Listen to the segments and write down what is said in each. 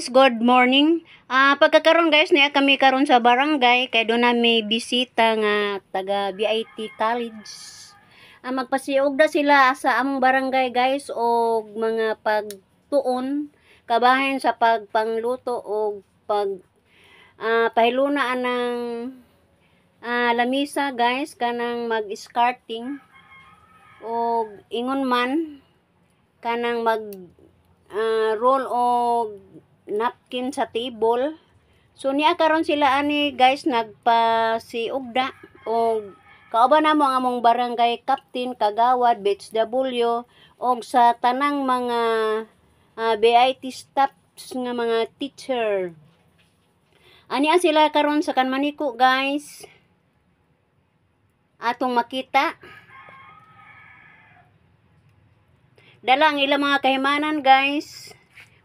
Guys, good morning. Pagkakaron guys, niya kami karon sa barangay kay doon na may bisita nga taga BIT College. Magpasiugda sila sa among barangay, guys, og mga pagtuon kabahin sa pagpangluto og pag pahiluna anang lamisa, guys, kanang mag-skirting og ingon man kanang mag roll og napkin sa table. So niya karon sila ani, guys, nagpasiugda og kauban namo ang among barangay captain, kagawad, BHW og sa tanang mga BIT staffs nga mga teacher. Ani sila karon sa Kanmaniko, guys. Atong makita. Dala ang ilang mga kahimanan, guys.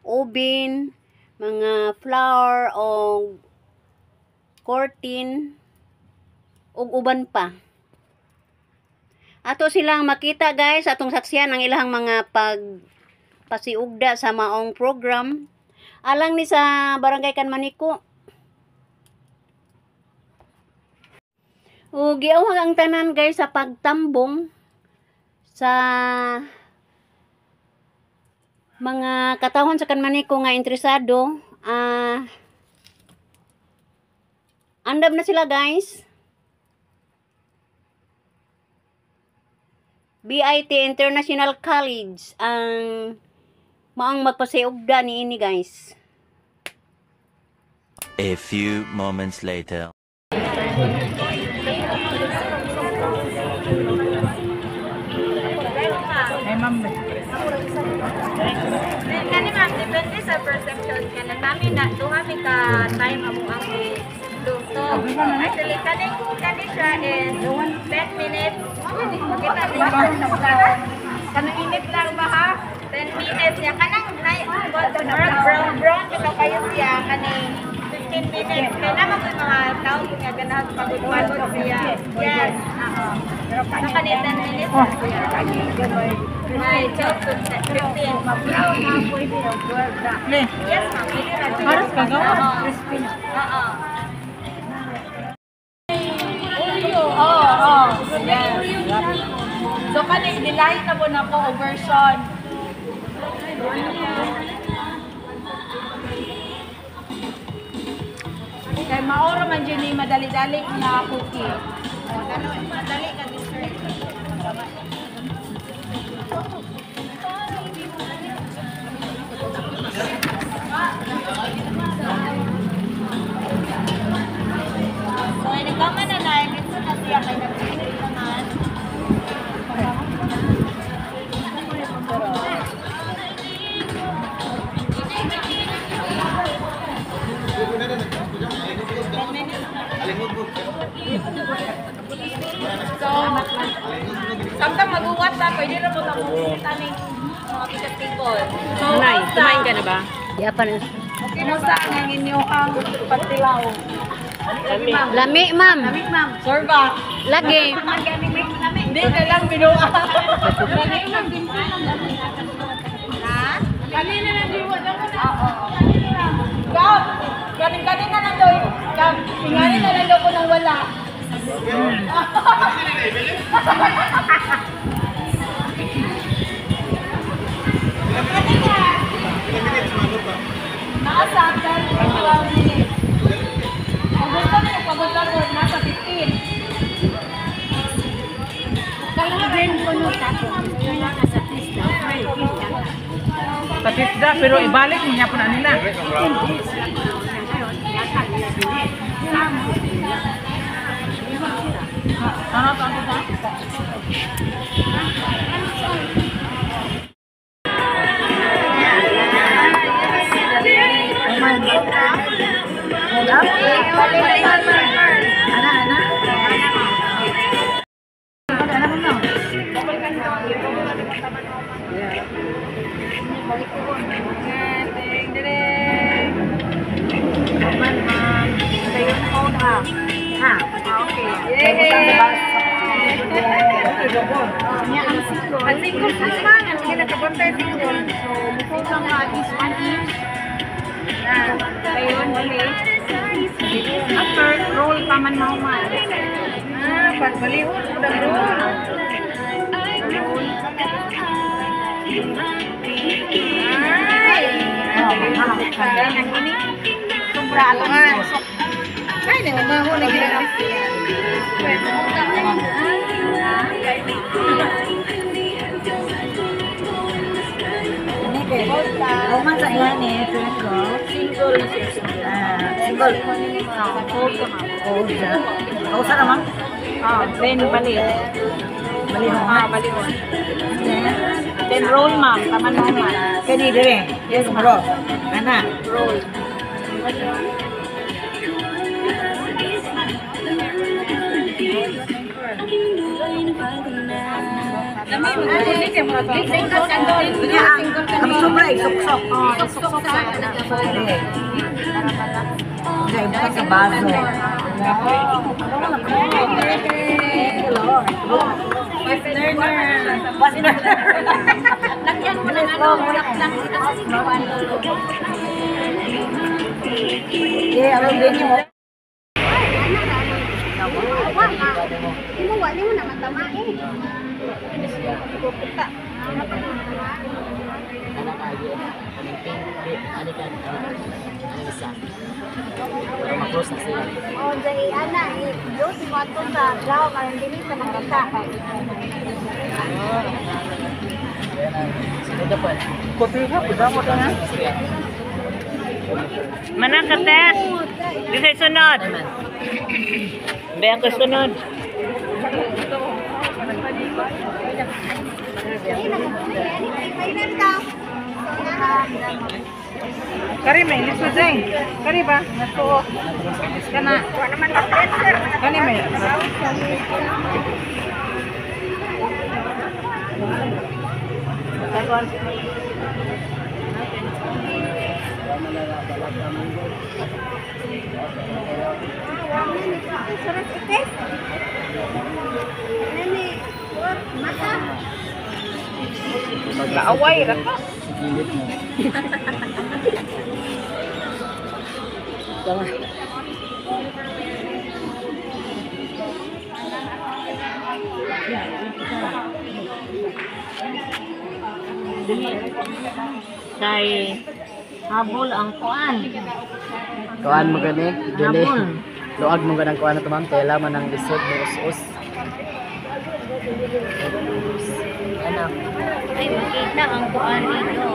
Oven, mga flour o curtain ug uban pa. Ato silang makita, guys, atong saksiyan ang ilang mga pagpasiugda sa maong program. Alang ni sa Barangay Kanmaniko. O giawhag ang tanan, guys, sa pagtambong sa mga katawhan sa Kanmaniko nga interesado. Andam na sila, guys. BIT International College ang maong magpasiugda niini, guys. A few moments later. Kani ma'am, depende sa perception kaya kami na duha mi ka time among ang luto. Actually kani kani siya is 10 minutes. Kita ba? Kanang init lang ba ha? 10 minutes niya kanang brown brown kita kayo siya kaning 15 minutes. Kaya naman ko mga tao nga ganahan pagod-pagod siya. Yes. So kani 10 minutes na siya. May 12 to 15. Yes, ma'am. Haros kagawa. Oo. Oo. Yes. So kani delight na po na ko version. Kay maoro man jud ni madali-dali na cookie. Madali ka dessert. So, nagkama na na, dito na siya kay nag-init naman. So, samtang maguwat na, pwede na po na kung aming mga pikas table. So, Nay, kumain ka na ba? Di pa na. Kumusta ang inyong ang patilaw? Lami, ma'am. Sure ba? Lagi. Hindi na lang binuha. Kanina na di mo. Gab! Galing-kanina na daw. Gab, tingali na lang daw ko nang wala. Nasa 10 to 12 minutes. Kung gusto niyo pagod-pagod, nasa 15. Patisda, pero ibalik niya po na nila. Ang single po man, ang sige nagkabantay single. So, mukha nga at least 1 inch. Ayun, huli. After roll pa man mahuman. Ah, pagbalihon mo na roll. Roll. Ay! Ang ini. Sobra alam mo. Ay, nangumaho na ginagawa. Human sa ilan eh, single. Single na siya. Single. Single. Hold ka, ma'am. Hold na. Kausa na, ma'am? Then balik. Balik mo. Balik mo. Then roll, ma'am. Taman mo, ma'am. Kani dire. Yes, ma'am. Bro. Ana. Roll. Ang sobra isuksok. Suksok sa Dire. Kaya buka sa baso. Lagyan mo ng ano, bulaklak dito sa sinuan. Yeah, aron din mo. Imo wala mo naman tamain. Oh, dai ana ni yo si mo ato sa lao karon dili pa nakita. Manang ka, Tess. Di sa'y sunod. Hindi ako sunod. Kari may lisod eh. Kari ba? Nasuo. Kana. Kani may. Kaaway ra ka. Kay habol ang kuan. Kuan mo gani, dili. Luag mo ganang kuan na to, ma'am, tela man ang lisod mo us-us. Ano? Ay makita ang kuan dito.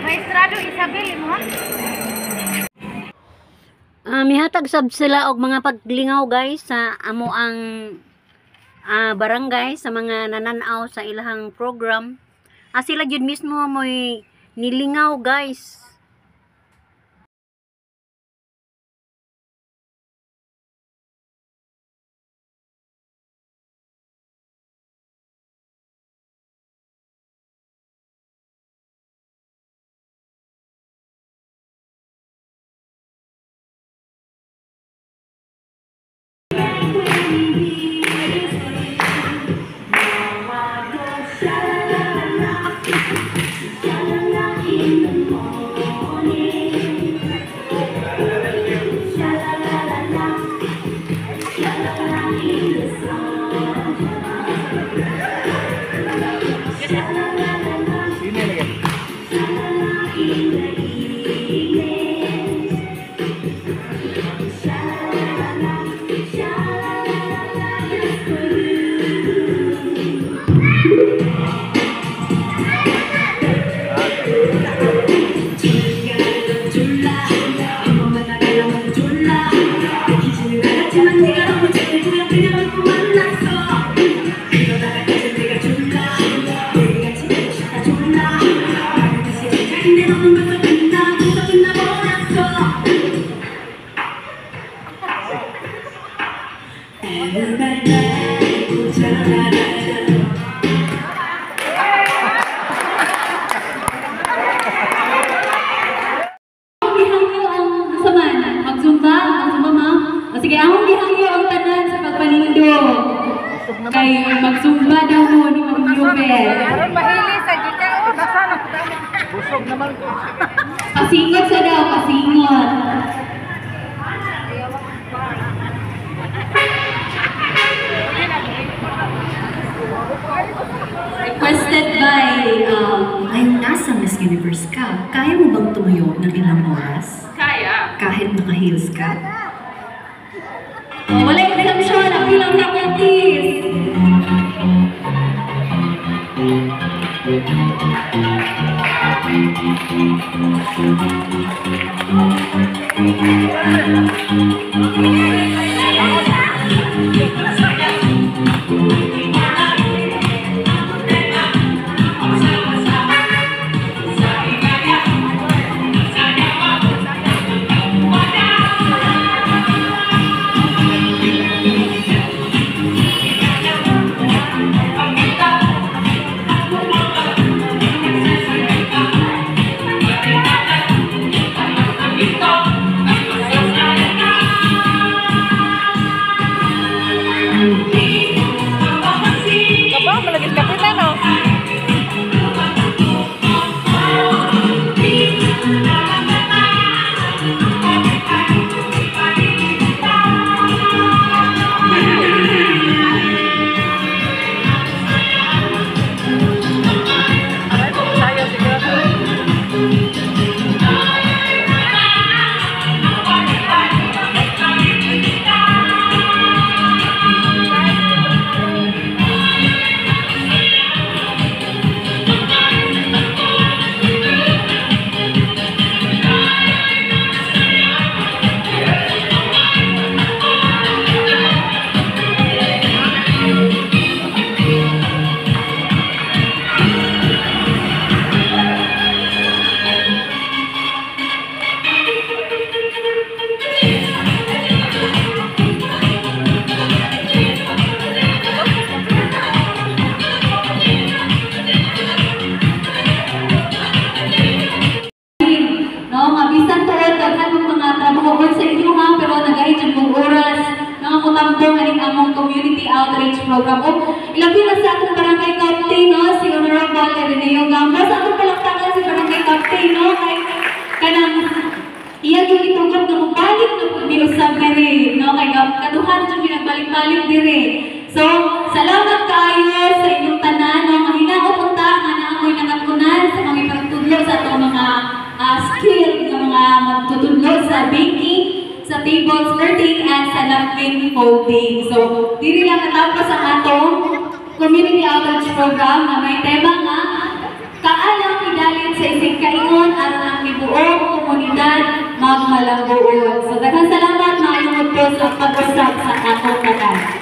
Maestrado Isabel mo ha? Mihatag sab sila og mga paglingaw guys sa amo ang barangay sa mga nananaw sa ilahang program. Sila jud mismo mo'y nilingaw guys. movement. Aron mahili sa gika. Oh, basa na ko. Busog naman ko. Pasingot sa daw, pasingot. Requested by, Ngayong nasa Miss Universe ka, kaya mo bang tumayo ng ilang oras? Kaya. Kahit naka-heels ka? Oh, wala exemption, ang bilang faculties. Kabaw, malagis kapitan, no? Ay, sayo siguro. No, nga bisan tuod daghan mong mga trabahoon sa inyo ha, pero nagahi jud mong oras nga motambong aning among community outreach program. O ilabi na sa atong barangay captain, no, si Honorable Ireneo Gambas. Atong palakpakan si barangay captain, no, kay kanang iya gyud gitugot nga mobalik na pud mi usab diri, no, kay kaduha na jud mi nagbalik-balik diri. So, salamat kaayo sa inyong tanan, no, nga hinaot unta nga naa mo'y nakatunan sa mga ipagtudlo sa atong mga skilled nga mga magtutudlo sa baking, sa table skirting, and sa napkin folding. So, diri lang natapos ang atong community outreach program na may tema nga kaalam idalit sa isig kaingon aron ang tibuok komunidad magmalambuon. So, daghang salamat, maayong udto sa pag-usap sa atong tanan.